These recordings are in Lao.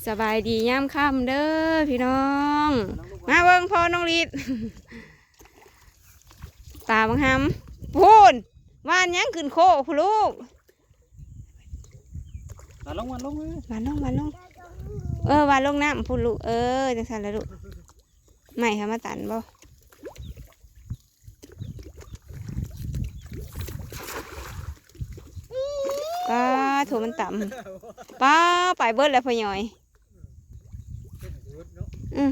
ສະບາຍດີຍາມຄ່ຳເດີພີ່ນ້ອງ ມາເບິ່ງພໍ່ນ້ອງລິດ ປາບັກຫຳ ພຸ້ນ ຫວ່ານຫຍັງຂຶ້ນໂຄພຸ້ນລູກ ຫວ່ານລົງ ຫວ່ານລົງເອີຍ ຫວ່ານລົງ ຫວ່ານລົງ ເອີ ຫວ່ານລົງນ້ຳພຸ້ນລູກ ເອີ ຈັ່ງຊັ້ນລະລູກ ໄມ້ເຂົາມາຕັນບໍ່? ປາໂທ້ ມັນຕ່ຳ ປາ ໄປເບິດແລ້ວພໍ່ໃຫຍ່ ອືມ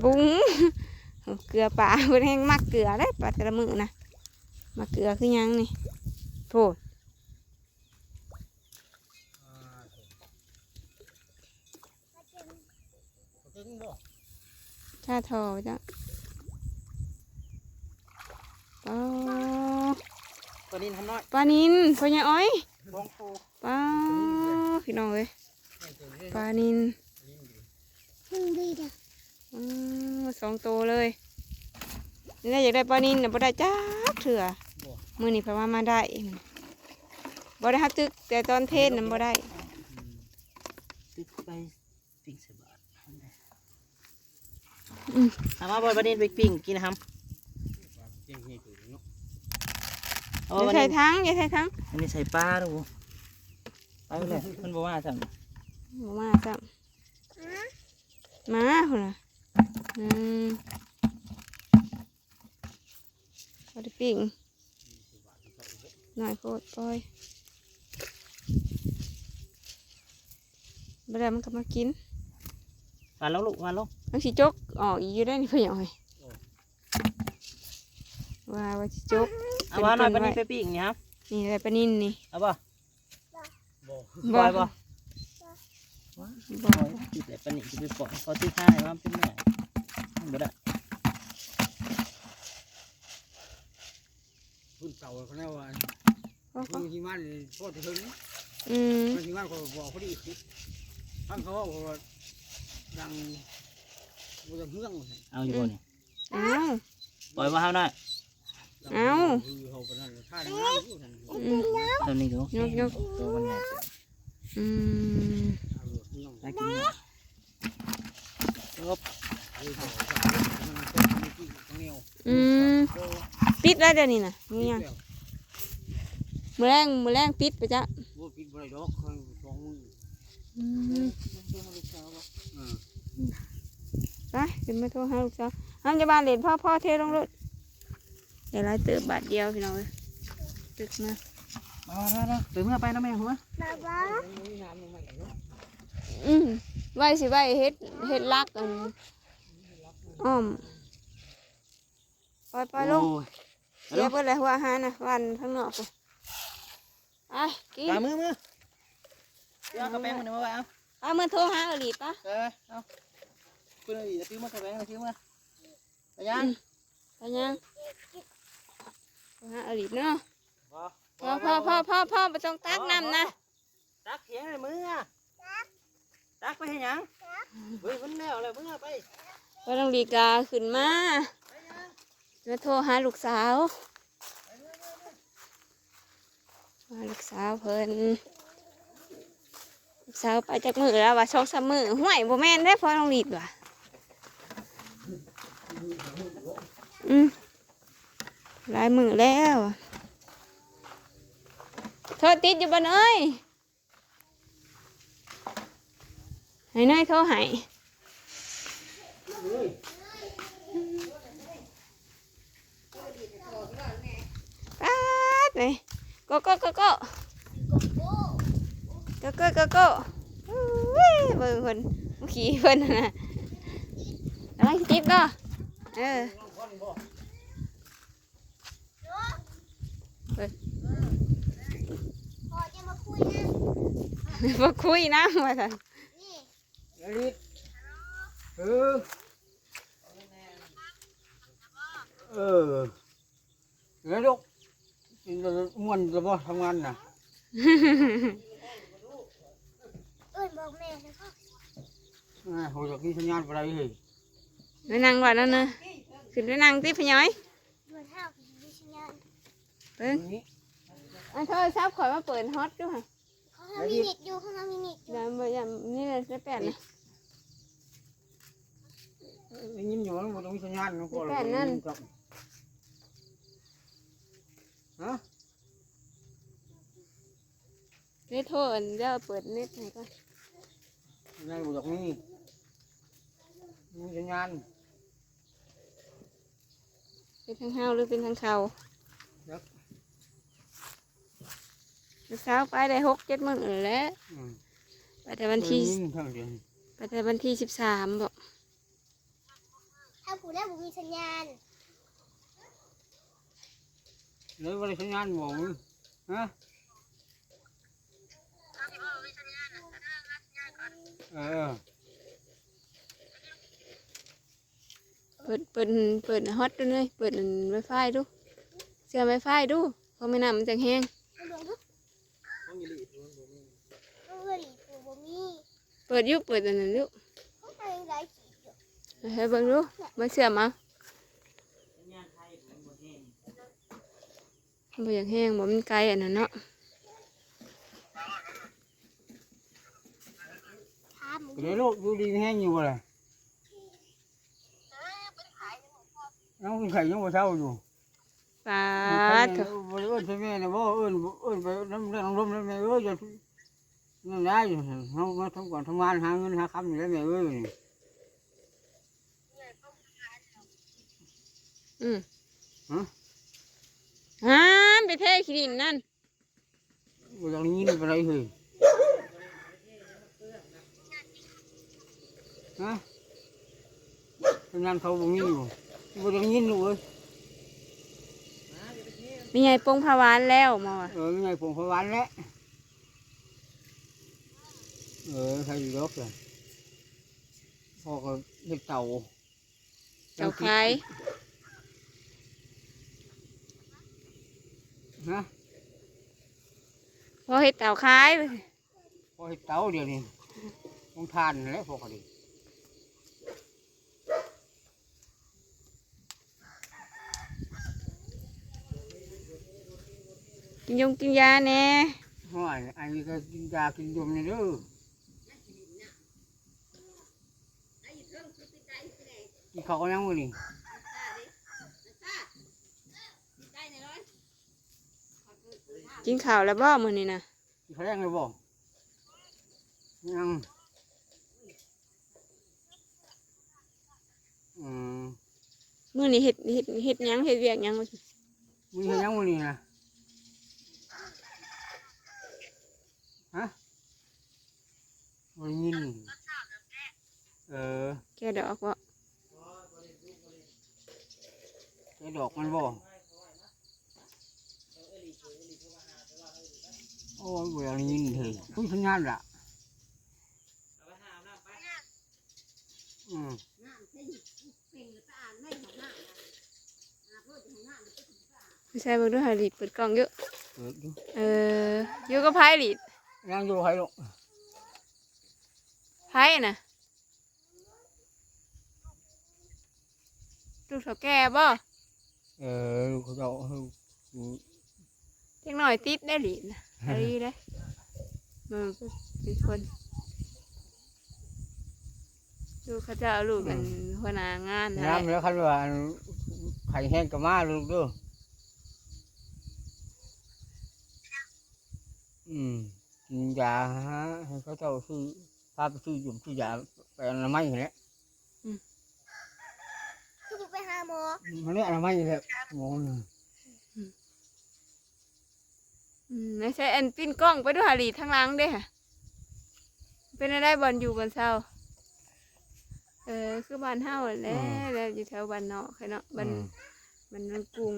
ບຸ້ງ ເກືອປາ ເພິ່ນແຮ່ງມັກເກືອເດ້ ປາແຕ່ລະມື້ນະ ມັກເກືອຄືຫຍັງນີ້ ໂທ້. ຄ່າທໍ່ໄປຈ້ະ ປາ ປານິນທຳນ້ອຍ ປານິນ ພໍ່ໃຫຍ່ອ້ອຍ ສອງໂຕ ປາ ພີ່ນ້ອງເອີຍ ປານິນ ປານິນດີ ອືມ ສອງໂຕເລີຍ ນີ້ແຫຼະ ຢາກໄດ້ປານິນນະ ບໍ່ໄດ້ຈັກເທື່ອ ມື້ນີ້ເພິ່ນວ່າມາໄດ້ ບໍ່ໄດ້ ເຮົາຕຶກແຕ່ຕອນເພນນະບໍ່ໄດ້ ອືມ ຕຶກໄປ ປີ້ງໃສ່ບາດ ອືມ ເອົາມາບໍ່ ປານິນໄປປີ້ງກິນຫຳ ເອົາ ຢ່າໃສ່ຖັງ ຢ່າໃສ່ຖັງ ອັນນີ້ໃສ່ປາດູ ໄປແລ້ວ ມັນບໍ່ມາຊ້ຳ ບໍ່ມາຊ້ຳ ມາພຸ້ນນະ ອືມ ບໍ່ໄດ້ປີ້ງ ນ້ອຍໂພດ ປ່ອຍ ບໍ່ໄດ້ມັນກໍມາກິນ ຫວ່ານລົງລູກ ຫວ່ານລົງ ມັນຊິຈົກອອກອີກຢູ່ໄດ໋ນີ້ ພໍ່ໃຫຍ່ ວ່າ ວ່າຊິຈົກ ເອົາ ຫວ່ານໜ້ອຍປານິນໄປປີ້ງນີ້ຫະ ນີ້ແຫຼະປານິນນີ້ ເອົາບໍ່? ບໍ່ ບໍ່ ບໍ່ ບໍ່ ຕິດແຕ່ປານນີ້ຊິໄປປ່ອຍ ເຂົາຕິດຫາໃຫ້ວ່າມັນເປັນແມ່ ມັນບໍ່ໄດ້ ພື້ນເກົ່າຂະໜາດວ່າ ບໍ່ ບໍ່ ພື້ນທີ່ມັນພໍຈະເຖິງ ອືມ ມັນທີ່ມັນກໍບໍ່ພໍດີ ທາງເຂົາເວົ້າວ່າດັງ ບໍ່ຈະເຮືອງ ເອົາຢູ່ບໍ່ນີ້? ອ້າວ ປ່ອຍບໍ່ເຮົານະ? ເອົາ ອືມ ເທົ່ານີ້ເດີ ຍົກໆ ໂຕມັນໃຫຍ່ ອືມ ໜ້າກິນເນາະ ອືມ ປິດແລ້ວດຽວນີ້ນະ ມີຫຍັງ? ມື້ແລງ ມື້ແລງປິດໄປຈ້ະ ໂອ້ ປິດບໍ່ໄດ້ດອກ ສອງມື້ ອືມ ໄປ ຂຶ້ນມາໂທຫາລູກສາວ ເຮົາຈະບ້ານເຫຼັ້ນ ພໍ ພໍ ເທລົງໂລດ ໄດ້ຫຼາຍເຕີບ ບາດດຽວພີ່ນ້ອງເອີຍ ຕຶກມາ ມາ ມາ ມາ ໄປເມືອໄປນຳແມ່ຫົວ ອືມ ໄວ້ ຊິໄວ້ເຮັດ ເຮັດຫຼັກອັນອ້ອມ ປ່ອຍ ປ່ອຍລົງ ໂອ້ຍ ເສຍເບິດແລ້ວ ຫົວອາຫານນະ ຫວ່ານທາງນອກພຸ້ນ ໄປ ກິນ ໄປ ມື ມື ເອົາກະແປງມັນມາໄວ້ ເອົາ ເອົາ ມາໂທຫາເອົາຫຼີດປະ ເອີ ເອົາ ເພິ່ນເອົາຫຼີດ ຖືມາກະແປງ ຖືມາ ໄປຍັງ ອືມ ໄປຍັງ ໂທຫາເອົາຫຼີດເນາະ ພໍ ພໍ ພໍ ພໍ ບໍ່ຕ້ອງຕັກນ້ຳນະ ຕັກຫຍັງໃນມືອະ ຕັກ ຕັກໄປເຮັດຫຍັງ ເຮີ້ຍ ມັນແລ້ວແລ້ວ ເມືອໄປ ພໍ່ນ້ອງລີກາຂຶ້ນມາ ມາໂທຫາລູກສາວ ຫາລູກສາວເພິ່ນ ລູກສາວໄປຈັກມື້ແລ້ວວ່າ ສອງສາມມື້ ຫ້ວຍ ບໍ່ແມ່ນເດ້ ພໍ່ນ້ອງລີວ່າ ອືມ ຫຼາຍມື້ແລ້ວ ໂທຕິດຢູ່ບໍ່ເອີຍ? ໃຫ້ເນີຍໂທໃຫ້ ປາດເວີຍ ໂກໂກ ໂກໂກ ໂກໂກ ໂກໂກ ອຸ້ຍ ເບິ່ງເພິ່ນ ຂີ້ເພິ່ນຫັ້ນນະ ກຳລັງຊິຕິດບໍ່ ເອີ. ເບິ່ງ ພໍ່ຈະມາຄຸຍນຳ ມາຄຸຍນຳວ່າຊັ້ນ ນີ້ ອາລິດ ເອີ ເອີ ແລ້ວລູກ ມ່ວນແລ້ວບໍ່ ທຳງານນະ ເອີ້ນບອກແມ່ແລ້ວກໍ ອ່າ ໂຫ ຢາກມີສັນຍານບໍ່ໄດ້ເຮີ້ຍ ໄປນັ່ງວັດນັ້ນນະ ຂຶ້ນໄປນັ່ງຕິ ພະຍາຍ ເບິ່ງ ອັນໂທລະສັບຂ້ອຍມາເປີດຮອດຢູ່ຫັ້ນ ມີນິດຢູ່ ຂ້າງເຮົາມີນິດຢູ່ ຢ້ານບໍ່ ຢ້ານນີ້ແຫຼະ ໃສ່ແປ້ນນະ ໄດ້ຍິນຢູ່ ມັນບໍ່ຕ້ອງມີສັນຍານ ໃສ່ແປ້ນນັ້ນ ຮະ? ເນັດໂທອັນ ດຽວເປີດເນັດໃຫ້ກ່ອນ ຍັງບໍ່ຢາກມີ ມີສັນຍານ ເປັນທາງເຮົາ ຫຼືເປັນທາງເຂົາ? ຈັກ ມື້ເຊົ້າໄປໄດ້ຫົກເຈັດມື້ແລ້ວ ອືມ ໄປແຕ່ວັນທີ ໄປແຕ່ວັນທີສິບສາມບໍ? ຖ້າຜູ້ໃດບໍ່ມີສັນຍານ ເລີຍບໍ່ໄດ້ສັນຍານບໍ່? ຮະ? ເອີ ເປີດ ເປີດ ເປີດຮອດດູເລີຍ ເປີດອັນໄວຟາຍດູ ເຊື່ອມໄວຟາຍດູ ຂອງແມ່ນ້ຳມັນຈັ່ງແຮງ ເບິ່ງດູ ຂອງອີຫຼີມັນບໍ່ມີ ຂອງອີຫຼີມັນບໍ່ມີ ເປີດຢູ່ ເປີດອັນນັ້ນຢູ່ ຂອງໃຜໄດ້ຂີດຢູ່ ໃຫ້ເບິ່ງດູ ມາເຊື່ອມເອົາ ບໍ່ຢາກແຮງບໍ່ ມັນໄກອັນນັ້ນເນາະ ຖາມ ເປັນໄດລູກ ຢູ່ດີມີແຮງຢູ່ບໍ່ລະ? ຍັງເປັນໄຂ້ ຍັງເປັນໄຂ້ ຍັງບໍ່ເຊົາຢູ່ ປາດໂທ້ ບໍ່ໄດ້ເອີ້ນໃສ່ແມ່ນະບໍ່? ເອີ້ນ ເອີ້ນໄປນຳເລື່ອງນຳລົມນະແມ່ເອີຍ ຢ່າ ນັ້ນໄດ້ ເຮົາມາທຳການທຳງານ ຫາເງິນຫາຄຳນີ້ແຫຼະແມ່ເອີຍ ອືມ ຮະ? ຫານ ໄປເທຂີ້ດິນນັ້ນ ບໍ່ຢາກໄດ້ຍິນປານໃດເຮີ້ຍ ຮະ? ສັນຍານເຂົາບໍ່ມີຢູ່ ບໍ່ຢາກໄດ້ຍິນລູກເອີຍ ແມ່ໃຫຍ່ປົງຜ້າຫວານແລ້ວ ໝໍວ່າ ເອີ ແມ່ໃຫຍ່ປົງຜ້າຫວານແລ້ວ ເອີ ໃສ່ຢູ່ດອກ ພໍ່ກໍເຮັດເຕົາ ເຕົາຂາຍ ຮະ? ພໍ່ເຮັດເຕົາຂາຍ ພໍ່ເຮັດເຕົາດຽວນີ້ ໂຮງຖ່ານນັ້ນແຫຼະ ພໍ່ກໍດີ ກິນຢົງກິນຢາແດ່ ຫ້ວຍ ອັນນີ້ກໍກິນຢາກິນຢົງນີ້ເດີ. ກິນເຂົ້າກັບຫຍັງມື້ນີ້? ກິນເຂົ້າແລ້ວບໍ່ມື້ນີ້ນະ? ກິນເຂົ້າແລງແລ້ວບໍ່? ຍັງ. ອືມ ມື້ນີ້ເຮັດ ເຮັດ ເຮັດຫຍັງ ເຮັດວຽກຫຍັງ? ມື້ນີ້ເຮັດຫຍັງມື້ນີ້ນະ? ຮະ? ບໍ່ໄດ້ຍິນ. ເອີ ແກະດອກບໍ? ແກະດອກມັນບໍ? ໂອ້ຍ ບໍ່ໄດ້ຍິນເຮີ້ຍ ຄຸຍສັນຍານລະ. ອືມ ໄປໃສ່ເບິ່ງດູຫາ ລີດເປີດກ້ອງຢູ່. ເປີດຢູ່. ເອີ ຢູ່ກັບໃຜ ລີດ? ຍັງຢູ່ໃຜລູກ? ໃຜນະ? ລູກເຖົ້າແກ່ບໍ? ເອີ ລູກເຂົາເຈົ້າ ເດັກນ້ອຍຕິດໄດ້ລີດນະ ອີ່ຫຼີເດ້. ເບິ່ງເປັນຄົນ ລູກເຂົາເຈົ້າ ລູກອັນ ອືມ ຫົວໜ້າງານຫັ້ນແຫຼະ. ງາມແລ້ວ ຄັນວ່າອັນໄຂ້ແຮງກໍມາລູກເດີ. ອືມ ກິນຢາ ໃຫ້ເຂົາເຈົ້າຊື້ ພາໄປຊື້ຢົງຊື້ຢາ ໄປອະນາໄມຫັ້ນແຫຼະ. ອືມ ຄືບໍ່ໄປຫາໝໍ? ມາແນະອະນາໄມແຫຼະ ໝໍນະ. ອືມ ອືມ ໃສ່ອັນປີ້ນກ້ອງໄປດູຫາ ລີດທາງຫຼັງເດ້ຫະ. ເປັນແນວໃດບ່ອນຢູ່ບ່ອນເຊົາ? ເອີ ຄືບ້ານເຮົາຫັ້ນແຫຼະ. ອືມ ແລ້ວຢູ່ແຖວບ້ານນອກເນາະ ບ້ານ ອືມ ບ້ານໂນນກຸງ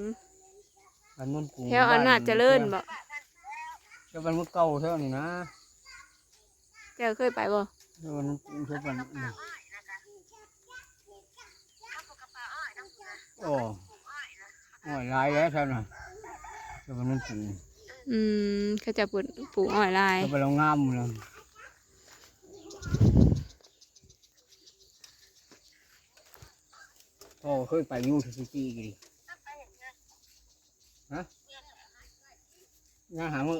ບ້ານໂນນກຸງ ແຖວອຳນາດຈະເລີນບໍ? ແຖວບ້ານໝູ່ເກົ່າແຖວນີ້ນະ. ເຈົ້າເຄີຍໄປບໍ່? ເອີ ມັນເຄີຍໄປ. ໂອ້ ອ້ອຍຫຼາຍແລ້ວແຖວນັ້ນ ແຕ່ວ່າມັນປູກ. ອືມ ເຂົາເຈົ້າປູກ ປູກອ້ອຍຫຼາຍ ແຕ່ວ່າລາວງາມນະ. ພໍ່ເຄີຍໄປຢູ່ທີ່ຊິກີ້. ຮະ? ຍ່າງຫາມື້.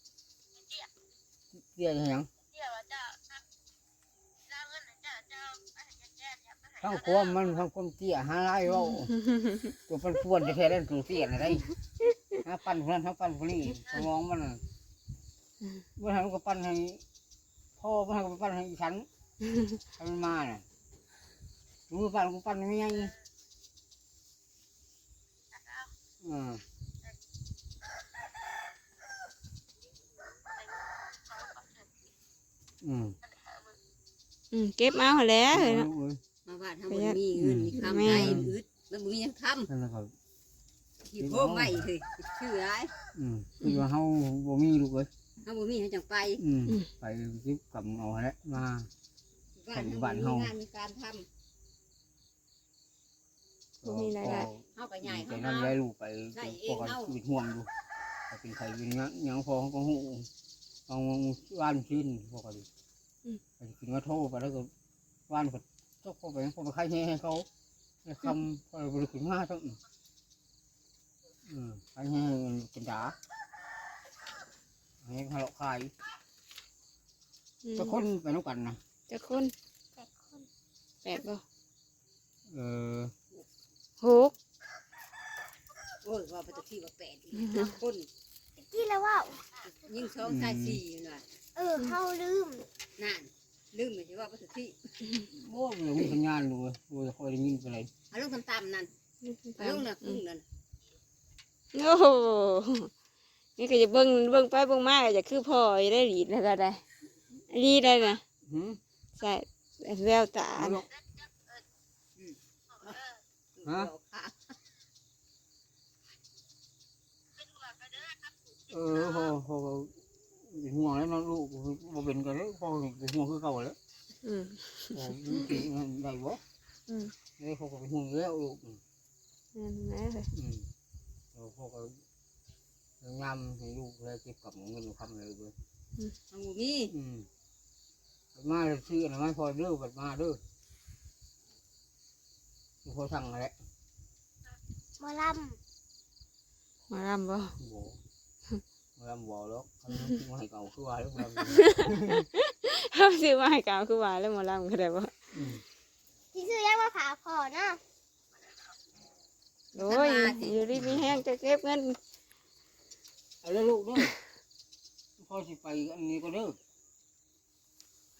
ເຕ້ຍຫຍັງ? ທັງຄວາມມັນ ທັງຄວາມເຕ້ຍ ຫາຫຼາຍເວົ້າ ຕົວປັ່ນປ່ວນແທ້ໆ ນັ້ນຕົວເຕ້ຍນະໄດ໋ ຫາປັ່ນຜູ້ນັ້ນ ຫາປັ່ນຜູ້ນີ້ ສະໝອງມັນ ມື້ຫັ້ນກໍປັ່ນໃຫ້ພໍ່ ມື້ຫັ້ນກໍປັ່ນໃຫ້ອີ່ສັນ ໃຫ້ມັນມານະ ມື້ປັ່ນກໍປັ່ນໃຫ້ແມ່ໃຫຍ່ ອືມ ອືມ ອືມ ເກັບເອົາຫັ້ນແຫຼະ ເອີຍເນາະ ມາບ້ານເຮົາບໍ່ໄດ້ມີເງິນມີຄຳ ແມ່ນ ໄດ້ອຶດ ມັນບໍ່ມີຫຍັງທຳ ນັ້ນລະກໍ ຂີ້ໂພມໄວ້ເຮີ້ຍ ຊື່ຫຼາຍ ອືມ ຄືວ່າເຮົາບໍ່ມີລູກເອີຍ ເຮົາບໍ່ມີເຮົາຈັ່ງໄປ ອືມ ອືມ ໄປເກັບກຳເອົາຫັ້ນແຫຼະ ມາ ບ້ານເຮົາ ບ້ານເຮົາ ມີງານມີການທຳ ບໍ່ມີລາຍໄດ້ ເຮົາກໍຍ້າຍເຮົາ ແຕ່ນັ້ນແຫຼະ ລູກໄປ ໃຊ້ເອງ ເຮົາກໍເປັນຫ່ວງຢູ່ ກໍເປັນໄຂ້ເປັນຫຍັງ ຫຍັງພໍ່ເຮົາກໍຮູ້ ເອົາວານຊີ້ນ ພໍ່ກໍດີ ອືມ ໄປຂຶ້ນມາໂທໄປ ແລ້ວກໍວານກໍຕົກເຂົ້າໄປ ພໍ່ໄປຂາຍແຮ່ໃຫ້ເຂົາ ໃນຄ່ຳ ພໍ່ບໍ່ໄດ້ຂຶ້ນມາຊ້ຳ ອືມ ຂາຍແຮ່ກັນດາ ແຮ່ຫາເລາະຂາຍ ອືມ ຈັກຄົນໄປນຳກັນນະ? ຈັກຄົນ? ແປດຄົນ ແປດບໍ່? ເອີ ຫົກ ໂອ້ຍ ເວົ້າໄປຕະກີ້ວ່າແປດອີກ ຫົກຄົນ ຕະກີ້ລະເວົ້າ ຍິງສອງ ອືມ ຊາຍສີ່ ຫັ້ນວ່າ ເອີ ເຮົາລືມ ນັ້ນ ລືມແລ້ວຊິເວົ້າໄປຕະກີ້ ໂອ້ຍ ບໍ່ມີສັນຍານເລີຍ ບໍ່ຄ່ອຍໄດ້ຍິນປານໃດ ເອົາລົງຕ່ຳໆ ນັ້ນ ເອົາລົງນະ ອືມ ກຸ້ງນັ້ນ ໂອ້ໂຫ ນີ້ກໍຢາກເບິ່ງ ເບິ່ງໄປເບິ່ງມາກໍຢາກຄືພໍ່ຢູ່ໄດ໋ ດີດແລ້ວກໍໄດ້ ດີໄດ໋ນະ ຫືມ ໃສ່ແວວຕາ ເອົາລົງ ຮະ ເອີ ພໍ່ກໍເປັນຫ່ວງແລ້ວເນາະ ລູກບໍ່ເປັນກໍເລີຍ ພໍ່ກໍເປັນຫ່ວງຄືເກົ່າແລ້ວ ອືມ ເອີ ໄດ້ບໍ່? ອືມ ເອີ ພໍ່ກໍເປັນຫ່ວງແລ້ວລູກ ແມ່ນແຫຼະ ອືມ ເອີ ພໍ່ກໍພະຍາຍາມໃຫ້ລູກແລເກັບກຳເງິນຄຳເລີຍ ອືມ ເຮົາບໍ່ມີ ອືມ ບັດມາແລ້ວຊື້ອັນນັ້ນມາໃຫ້ພໍ່ເດີ ບັດມາເດີ ພໍ່ສັ່ງຫັ້ນແຫຼະ ໝໍລຳ ໝໍລຳບໍ່? ບໍ່ ໝໍລຳບໍ່ດອກ ຄັນຊື້ມາໃຫ້ເກົ່າຄືວ່າແລ້ວ ໝໍລຳ ເຮົາຊື້ມາໃຫ້ເກົ່າຄືວ່າແລ້ວ ໝໍລຳກໍໄດ້ບໍ່? ອືມ ຊິຊື້ຫຍັງມາຝາກພໍ່ເນາະ? ໂອ້ຍ ຢູ່ດີມີແຮງ ຈະເກັບເງິນ ເອົາເດີລູກເດີ ພໍ່ຊິໄປອັນນີ້ກ່ອນເດີ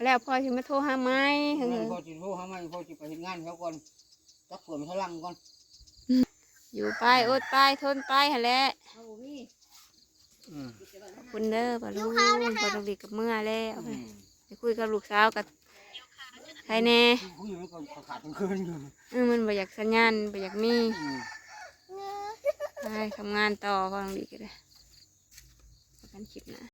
ແລ້ວພໍ່ຊິມາໂທຫາໃໝ່ ແມ່ນ ພໍ່ຊິໂທຫາໃໝ່ ພໍ່ຊິໄປເຮັດງານແຖວກ່ອນ ຈັກເພື່ອນພະລັງກ່ອນ ຢູ່ໄປ ອົດໄປ ທົນໄປຫັ້ນແຫຼະ ເຮົາບໍ່ມີ ອືມ ຂອບຄຸນເດີປ້າລຸງ ປ້າລຸງດີກໍເມືອແລ້ວ ອືມ ໄປຄຸຍກັບລູກສາວກໍໃຄແດ່ ຄຸຍມັນກໍຂາດທັງຄືນຢູ່ ເອີ ມັນບໍ່ຢາກສັນຍານ ບໍ່ຢາກມີ ອືມ ໄປທຳງານຕໍ່ ພໍ່ລຸງດີກໍໄດ້ ພໍກັນຄລິບໜ້າ